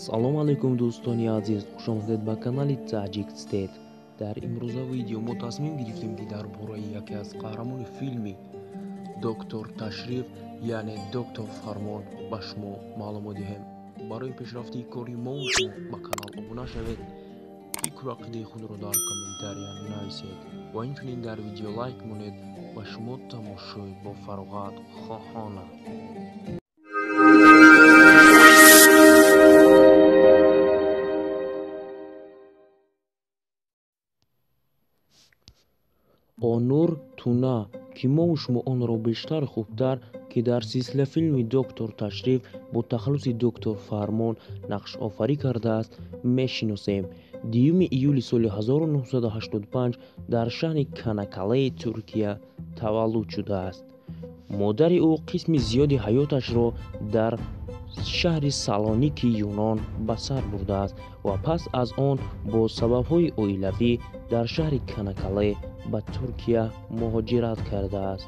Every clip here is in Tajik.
Салом алейкум, дӯстони азиз, хушомадед ба канали Таҷик Стейт. Дар имрӯза видео мо тасмим гирифтем, ки дар бораи яке аз қаҳрамони филми Доктор Ташриф, яъне Доктор Фармон, ба шумо маълумот диҳем. Барои пешрафти кори мо шумо ба канал обуна шавед, фикру ақидаи худро дар комментария нависед ва инчунин дар видео лайк монед. Ба шумо тамошои бофароғат хоҳонам. Онур Туна, ки мову шумо онро бештар хубтар, ки дар силсилафилми Доктор Ташриф бо тахаллуси Доктор Фармон нақшофарӣ кардааст, мешиносем. 2 июли соли 1985 дар шаҳри Канакалаи Туркия таваллуд шудааст. Модари ӯ қисми зиёди ҳаёташро дар шаҳри Салоники Юнон ба сар бурдааст ва пас аз он бо сабабҳои оилавӣ дар шаҳри Канакале ба Туркия муҳоҷират кардааст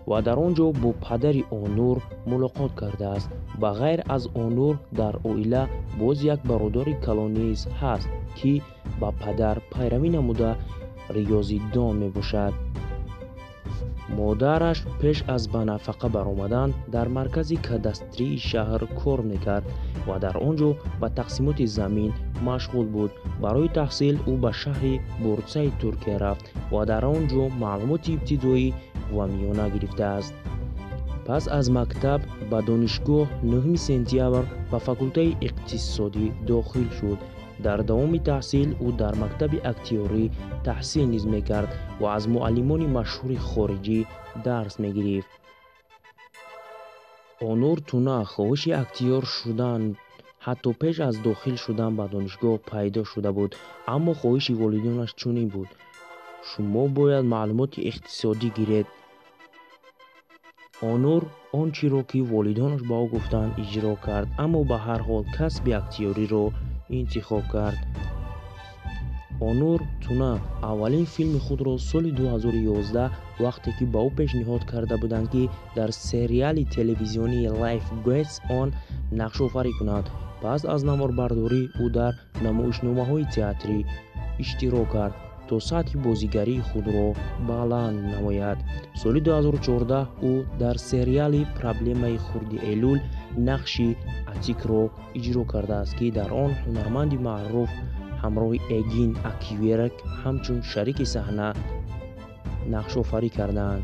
ва дар он ҷо бо падари Онур мулоқот кардааст. Ба ғайр аз Онур дар оила боз як бародари калон низ ҳаст, ки ба падар пайравӣ намуда риёзидон мебошад. Модараш пеш аз ба нафақа баромадан дар маркази кадастрии шаҳр кор мекард ва дар он ҷо ба тақсимоти замин машғул буд. Барои таҳсил ӯ ба шаҳри Бурсаи Туркия рафт ва дар он ҷо маълумоти ибтидоӣ ва миёна гирифтааст. Пас аз мактаб ба донишгоҳ 9 сентябр ба факултаи иқтисодӣ дохил шуд. Дар давоми таҳсил ӯ дар мактаби актиёрӣ таҳсил низ мекард ва аз муаллимони машҳури хориҷӣ дарс мегирифт. Онур Туна хоҳиши актиёр шудан ҳатто пеш аз дохил шудан ба донишгоҳ пайдо шуда буд, аммо хоҳиши волидонаш чунин буд: шумо бояд маълумоти иқтисодӣ гиред. Онур он чиро, ки волидонаш ба ӯ гуфтанд, иҷро кард, аммо ба ҳар ҳол касби актиёриро интихоб кард. Онур Туна аввалин филми худро соли 2011, вақте ки ба ӯ пешниҳод карда буданд, ки дар сериали телевизионии Life Goes On нақшофарӣ кунад. Пас аз наворбардорӣ ӯ дар намоишномаҳои театрӣ иштирок кард то сатҳи бозигарии худро баланд намояд. Соли 2014 ӯ дар сериали Проблемаи хурди Элюл нақши Атикро иҷро кардааст, ки дар он ҳунарманди маъруф ҳамроҳи Эгин Акюрек ҳамчун шарики саҳна нақшофарӣ карданд.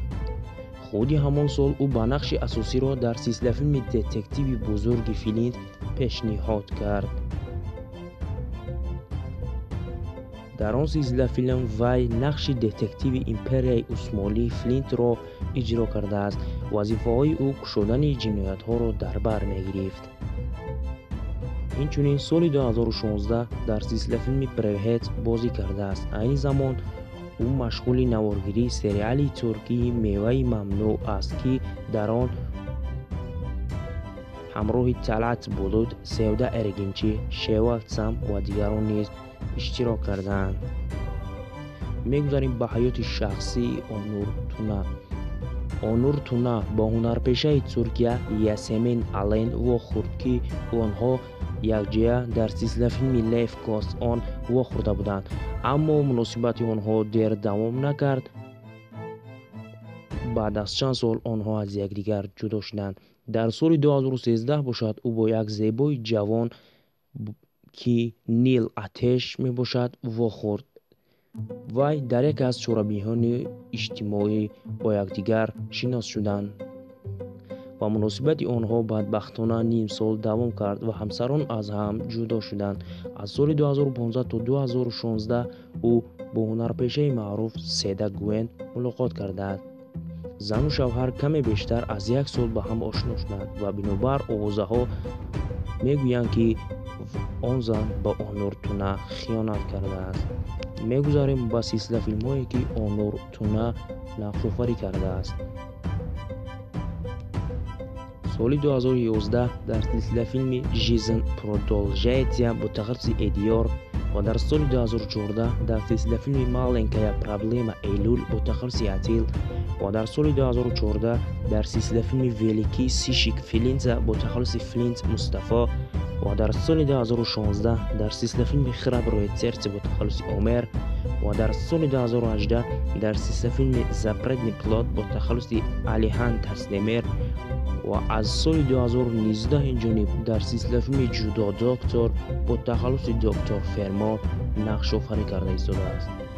Худи ҳамон сол ӯ ба нақши асосиро дар силсилафилми детективи бузурги Флинт пешниҳод кард. Дар он силсилафилм вай нақши детективи империяи Усмонӣ Флинтро иҷро кардааст. Вазифаҳои ӯ кушодани ҷиноятҳоро дар бар мегирифт. Инчунин соли 2016 дар силсилафилми Бревҳет бозӣ кардааст. Айни замон ӯ машғули наворгирии сериали туркии Меваи мамнӯъ аст, ки дар он ҳамроҳи Талъат Булут, Севда Эргинчи, Шеввал Сам ва дигарон низ иштирок кардаанд. Мегузарем ба ҳаёти шахсии Онур Туна. Онур Туна бо ҳунарпешаи Туркия Ясемин Ален вохӯрд, ки онҳо якҷоя дар силсилафилми Life Goes On вохӯрда буданд, аммо муносибати онҳо дер давом накард. Баъд аз чанд сол онҳо аз якдигар ҷудо шуданд. Дар соли 2013 бошад, ӯ бо як зебои ҷавон, ки Нил Атеш мебошад, вохӯрд. Вай дар яке аз чорабиниҳои иҷтимоӣ бо якдигар шинос шуданд ва муносибати онҳо бадбахтона ним сол давом кард ва ҳамсарон аз ҳам ҷудо шуданд. Аз соли 2015 то 2016 ӯ бо ҳунарпешаи маъруф Седа Гуен мулоқот кардааст. Зану шавҳар каме бештар аз як сол ба ҳам ошно шуданд ва бинобар овозаҳо мегӯянд, ки он зан ба Онур Туна хиёнат кардааст. Мегузарем ба силсилафилмҳое, ки Онур Туна нақшофарӣ кардааст. Соли 2011 дар силсилафилми Жизнь продолжается бо тахаллуси Эдиёр ва дар соли 2014 дар силсилафилми Маленькая проблема Эйлюл бо тахаллуси Атил Ва дар соли 2014 дар силсилафилми Великий сыщик Флинта бо тахаллуси Флинт Мустафо ва дар соли 2016 дар силсилафилми Храброе сердце бо тахаллуси Омер ва дар соли 2018 дар силсилафилми Запретный плод бо тахаллуси Алихан Таснемер ва аз соли 2019 инҷониб дар силсилафилми Ҷудо доктор бо тахаллуси Доктор Фермо нақшофарӣ карда истодааст.